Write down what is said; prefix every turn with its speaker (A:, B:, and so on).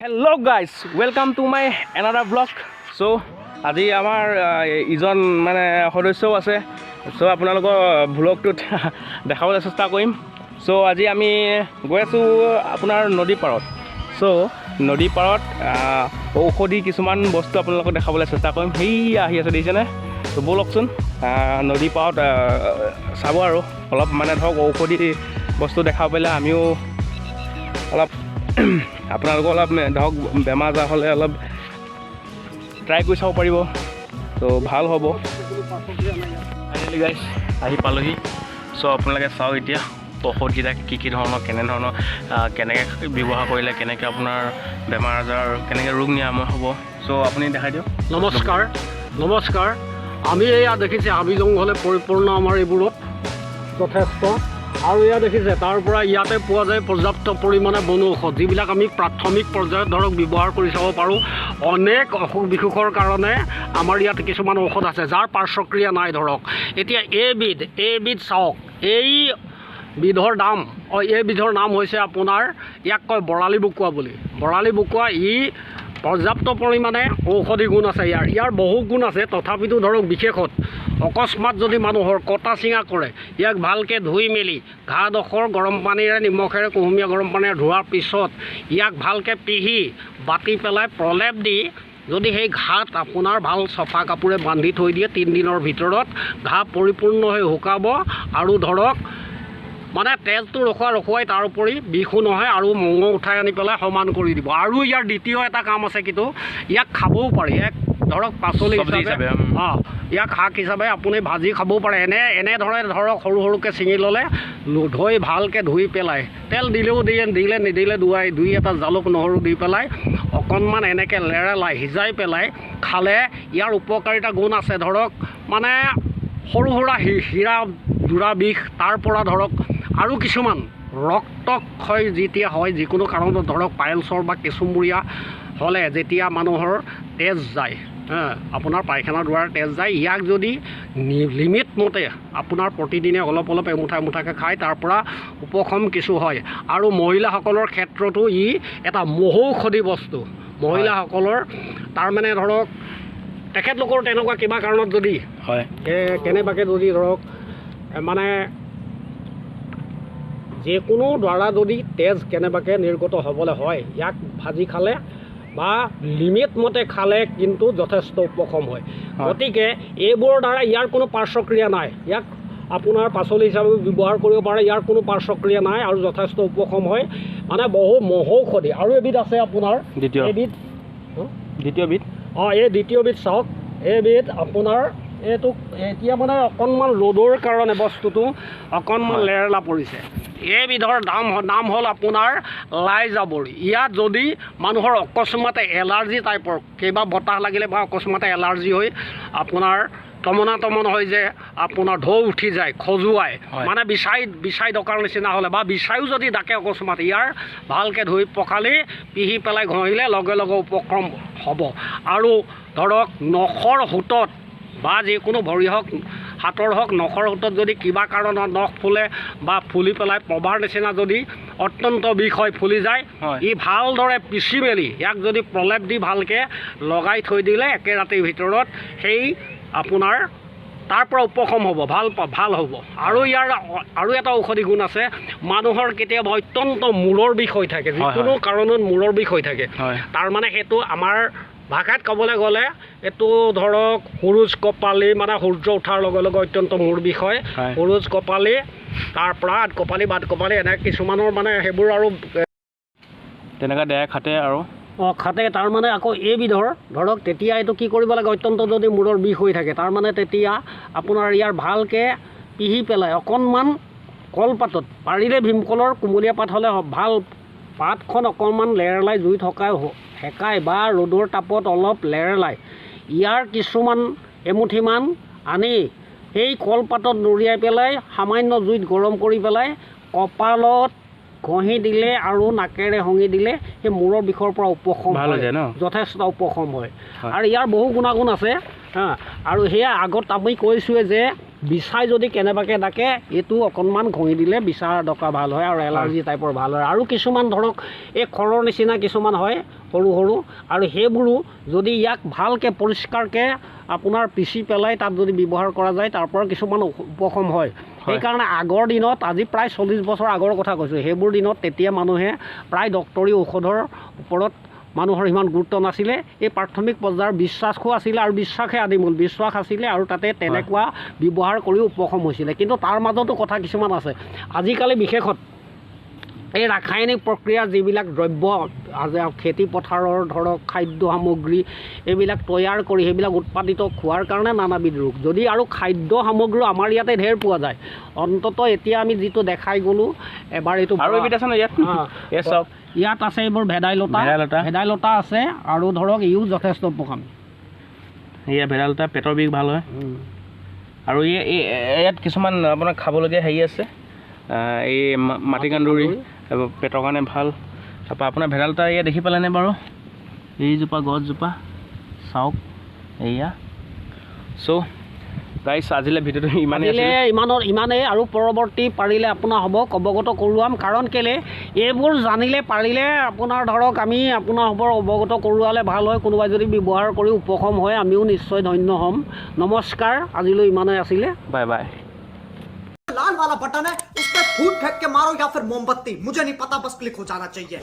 A: Hello guys, welcome to my another vlog. So আজি আমাৰ ইজন মানে সদস্যও আছে। চ' আপোনালোকৰ ভ্লগটোত দেখাবলৈ চেষ্টা কৰিম। চ' আজি আমি গৈ আছোঁ আপোনাৰ নদী পাৰত। চ' নদী পাৰত ঔষধি কিছুমান বস্তু আপোনালোকক দেখাবলৈ চেষ্টা কৰিম। সেই আহি আছে, দেখিছেনে? ত' ব'লকচোন, নদী পাৰত চাব আৰু অলপ মানে ধৰক ঔষধি বস্তু দেখা পাৰিলে আমিও অলপ আপোনালোকৰ অলপ ধৰক বেমাৰ আজাৰ হ'লে অলপ ট্ৰাই কৰি চাব পাৰিব। ত' ভাল হ'ব। ফাইনেলি গাইছ, আহি পালোহি। চ' আপোনালোকে চাওক এতিয়া ঔষধকেইটা কি কি ধৰণৰ, কেনেধৰণৰ, কেনেকৈ ব্যৱহাৰ কৰিলে কেনেকৈ আপোনাৰ বেমাৰ আজাৰ, কেনেকৈ ৰোগ নিৰাময় হ'ব। চ' আপুনি দেখাই দিয়ক।
B: নমস্কাৰ, নমস্কাৰ। আমি এয়া দেখিছে, হাবি জংঘলে পৰিপূৰ্ণ আমাৰ এইবোৰত যথেষ্ট। আৰু এয়া দেখিছে, তাৰ পৰা ইয়াতে পোৱা যায় পৰ্যাপ্ত পৰিমাণে বনৌষধ, যিবিলাক আমি প্ৰাথমিক পৰ্যায়ত ধৰক ব্যৱহাৰ কৰি চাব পাৰোঁ। অনেক অসুখ বিসুখৰ কাৰণে আমাৰ ইয়াত কিছুমান ঔষধ আছে, যাৰ পাৰ্শ্বক্ৰিয়া নাই। ধৰক এতিয়া এইবিধ চাওক, এই বিধৰ দাম অঁ এইবিধৰ নাম হৈছে আপোনাৰ, ইয়াক কয় বৰালি বকুৱা বুলি। বৰালি বকুৱা, ই পৰ্যাপ্ত পৰিমাণে ঔষধি গুণ আছে ইয়াৰ। ইয়াৰ বহু গুণ আছে, তথাপিতো ধৰক বিশেষত অকস্মাত যদি মানুহৰ কটা চিঙা কৰে, ইয়াক ভালকৈ ধুই মেলি ঘাঁডোখৰ গৰম পানীৰে, নিমখেৰে, কুহুমীয়া গৰম পানীৰে ধোৱাৰ পিছত ইয়াক ভালকৈ পিহি বাতি পেলাই প্ৰলেপ দি যদি সেই ঘাঁত আপোনাৰ ভাল চফা কাপোৰে বান্ধি থৈ দিয়ে, 3 দিনৰ ভিতৰত ঘাঁ পৰিপূৰ্ণ হৈ শুকাব। আৰু ধৰক মানে তেজটো ৰখোৱা ৰখোৱাই, তাৰ উপৰি বিষো নহয় আৰু মঙহ উঠাই আনি পেলাই সমান কৰি দিব। আৰু ইয়াৰ দ্বিতীয় এটা কাম আছে, কিন্তু ইয়াক খাবও পাৰি। ইয়াক ধৰক পাচলি
A: চব্জি
B: হিচাপে
A: হিচাপে।
B: অঁ, ইয়াক শাক হিচাপে আপুনি ভাজি খাবও পাৰে। এনেধৰণে ধৰক সৰু সৰুকৈ ছিঙি ল'লে, ধুই ভালকৈ ধুই পেলাই তেল দিলেও দিয়ে, দিলে নিদিলে দুৱাই দুই এটা জালুক নহৰু দি পেলাই অকণমান এনেকৈ লেৰেলাই সিজাই পেলাই খালে ইয়াৰ উপকাৰিতা গুণ আছে। ধৰক মানে সৰু সুৰা শিৰা জোৰা বিষ, তাৰ পৰা ধৰক আৰু কিছুমান ৰক্তক্ষয় যেতিয়া হয় যিকোনো কাৰণত, ধৰক পাইলছৰ বা কেঁচুমূৰীয়া হ'লে যেতিয়া মানুহৰ তেজ যায়, আপোনাৰ পায়খানা দুৱাৰ তেজ যায়, ইয়াক যদি লিমিট মতে আপোনাৰ প্ৰতিদিনে অলপ অলপ এমুঠা এমুঠাকৈ খায়, তাৰ পৰা উপশম কিছু হয়। আৰু মহিলাসকলৰ ক্ষেত্ৰতো ই এটা মহৌষধি বস্তু। মহিলাসকলৰ তাৰমানে ধৰক তেখেতলোকৰ তেনেকুৱা কিবা কাৰণত যদি কেনেবাকৈ যদি ধৰক মানে যিকোনো দ্বাৰা যদি তেজ কেনেবাকৈ নিৰ্গত হ'বলৈ হয়, ইয়াক ভাজি খালে বা লিমিট মতে খালে কিন্তু যথেষ্ট উপশম হয়। গতিকে এইবোৰৰ দ্বাৰা ইয়াৰ কোনো পাৰ্শ্বক্ৰিয়া নাই। ইয়াক আপোনাৰ পাচলি হিচাপে ব্যৱহাৰ কৰিব পাৰে, ইয়াৰ কোনো পাৰ্শ্বক্ৰিয়া নাই আৰু যথেষ্ট উপশম হয়, মানে বহু মহৌষধি। আৰু এবিধ আছে আপোনাৰ
A: দ্বিতীয়।
B: এইবিধ।
A: দ্বিতীয়বিধ।
B: অঁ, এই দ্বিতীয়বিধ চাওক, এইবিধ আপোনাৰ এইটো এতিয়া মানে অকণমান ৰ'দৰ কাৰণে বস্তুটো অকণমান লেৰেলা পৰিছে। এইবিধৰ নাম হ'ল আপোনাৰ লাই জাবৰি। ইয়াত যদি মানুহৰ অকস্মাতে এলাৰ্জি টাইপৰ কিবা বতাহ লাগিলে বা অকস্মাতে এলাৰ্জি হৈ আপোনাৰ টমনা টমন হৈ যে আপোনাৰ ঢৌ উঠি যায়, খজুৱাই, মানে বিচাই ডকাৰ নিচিনা হ'লে বা বিচাইও যদি ডাকে অকস্মাত, ইয়াৰ ভালকৈ ধুই পখালি পিহি পেলাই ঘঁহিলে লগে লগে উপক্ৰম হ'ব। আৰু ধৰক নখৰ সোঁতত বা যিকোনো ভৰি হওক, হাতৰ হওক, নখৰ সোঁতত যদি কিবা কাৰণত নখ ফুলে বা ফুলি পেলাই পবাৰ নিচিনা যদি অত্যন্ত বিষ হয়, ফুলি যায়, ই ভালদৰে পিচি মেলি ইয়াক যদি প্ৰলেপ দি ভালকৈ লগাই থৈ দিলে একে ৰাতিৰ ভিতৰত সেই আপোনাৰ তাৰ পৰা উপশম হ'ব, ভাল হ'ব। আৰু ইয়াৰ আৰু এটা ঔষধি গুণ আছে। মানুহৰ কেতিয়াবা অত্যন্ত মূৰৰ বিষ হৈ থাকে, যিকোনো কাৰণত মূৰৰ বিষ হৈ থাকে। তাৰমানে সেইটো আমাৰ ভাষাত ক'বলৈ গ'লে এইটো ধৰক সুৰুজ কপালি, মানে সূৰ্য উঠাৰ লগে লগে অত্যন্ত মূৰ বিষ হয়। সুৰুজ কপালি, তাৰ পৰা আঠ কপালি, বাদ কপালি, এনে কিছুমানৰ মানে সেইবোৰ আৰু
A: তেনেকুৱা দেয়া খাটে আৰু।
B: অঁ, খাটে। তাৰমানে আকৌ এইবিধৰ ধৰক তেতিয়া এইটো কি কৰিব লাগে, অত্যন্ত যদি মূৰৰ বিষ হৈ থাকে, তাৰমানে তেতিয়া আপোনাৰ ইয়াৰ ভালকৈ পিহি পেলাই অকণমান কলপাতত, পাৰিলে ভীমকলৰ কুমলীয়া পাত হ'লে ভাল, পাতখন অকণমান লেৰেলাই জুই থকাই সেকাই বা ৰ'দৰ তাপত অলপ লেৰেলাই ইয়াৰ কিছুমান এমুঠিমান আনি সেই কলপাতত নুৰিয়াই পেলাই সামান্য জুইত গৰম কৰি পেলাই কপালত ঘঁহি দিলে আৰু নাকেৰে শুঙি দিলে সেই মূৰৰ বিষৰ পৰা উপশম
A: ভাল হৈ
B: হয়,
A: যায় ন?
B: যথেষ্ট উপশম হয়।
A: হয়।
B: আৰু ইয়াৰ বহু গুণাগুণ আছে। হা, আৰু সেয়া আগত আমি কৈছোঁৱে যে বিচাই যদি কেনেবাকৈ ডাকে, এইটো অকণমান ঘঁহি দিলে বিচা ডকা ভাল হয় আৰু এলাৰ্জি টাইপৰ ভাল হয়। আৰু কিছুমান ধৰক এই খৰৰ নিচিনা কিছুমান হয় সৰু সৰু, আৰু সেইবোৰো যদি ইয়াক ভালকৈ পৰিষ্কাৰকৈ আপোনাৰ পিচি পেলাই তাত যদি ব্যৱহাৰ কৰা যায়, তাৰ পৰা কিছুমান উপশম হয়। সেইকাৰণে আগৰ দিনত, আজি প্ৰায় 40 বছৰ আগৰ কথা কৈছোঁ, সেইবোৰ দিনত তেতিয়া মানুহে প্ৰায় ডক্তৰী ঔষধৰ ওপৰত মানুহৰ ইমান গুৰুত্ব নাছিলে। এই প্ৰাথমিক পৰ্যায়ৰ বিশ্বাসো আছিলে আৰু বিশ্বাসে আদিমূল বিশ্বাস আছিলে আৰু তাতে তেনেকুৱা ব্যৱহাৰ কৰিও উপশম হৈছিলে। কিন্তু তাৰ মাজতো কথা কিছুমান আছে। আজিকালি বিশেষত এই ৰাসায়নিক প্ৰক্ৰিয়া যিবিলাক দ্ৰব্য আজি খেতি পথাৰৰ ধৰক খাদ্য সামগ্ৰী এইবিলাক তৈয়াৰ কৰি সেইবিলাক উৎপাদিত খোৱাৰ কাৰণে নানাবিধ ৰোগ। যদি আৰু খাদ্য সামগ্ৰীও আমাৰ ইয়াতে ঢেৰ পোৱা যায়। অন্ততঃ এতিয়া আমি যিটো দেখাই গ'লোঁ এবাৰ এইটো
A: আৰু এবিধ আছে ন ইয়াত? এই চাওক।
B: ইয়াত আছে এইবোৰ ভেদাইলতা।
A: ভেদাইলতা।
B: ভেদাইলতা আছে আৰু ধৰক ইও যথেষ্ট উপকাৰী।
A: এয়া ভেদাইলতা, পেটৰ বিষ ভাল হয়। আৰু এই ইয়াত কিছুমান আপোনাৰ খাবলগীয়া হেৰি আছে। এই মাটি কান্দুৰি এইবোৰ পেটৰ কাৰণে ভাল। তাৰপৰা আপোনাৰ ভেদাইলতা এয়া দেখি পালেনে বাৰু? এইজোপা গছজোপা চাওক এয়া। চ' গাইছ, আজিলৈ ভিডিঅ'টো ইমানেই
B: আজিলে
A: আছিলে।
B: ইমানৰ ইমানেই আৰু পৰৱৰ্তী পাৰিলে আপোনাৰ হ'ব অৱগত কৰোৱাম। কাৰণ কেলৈ এইবোৰ জানিলে পাৰিলে আপোনাৰ ধৰক আমি আপোনাৰ হ'ব অৱগত কৰোৱালে ভাল হয়। কোনোবাই যদি ব্যৱহাৰ কৰি উপশম হয়, আমিও নিশ্চয় ধন্য হ'ম। নমস্কাৰ, আজিলৈ ইমানেই আছিলে।
A: Bye bye.
C: लाल वाला बटन है, उस पर फूट फेंक के मारो या फिर मोमबत्ती, मुझे नहीं पता, बस क्लिक हो जाना चाहिए।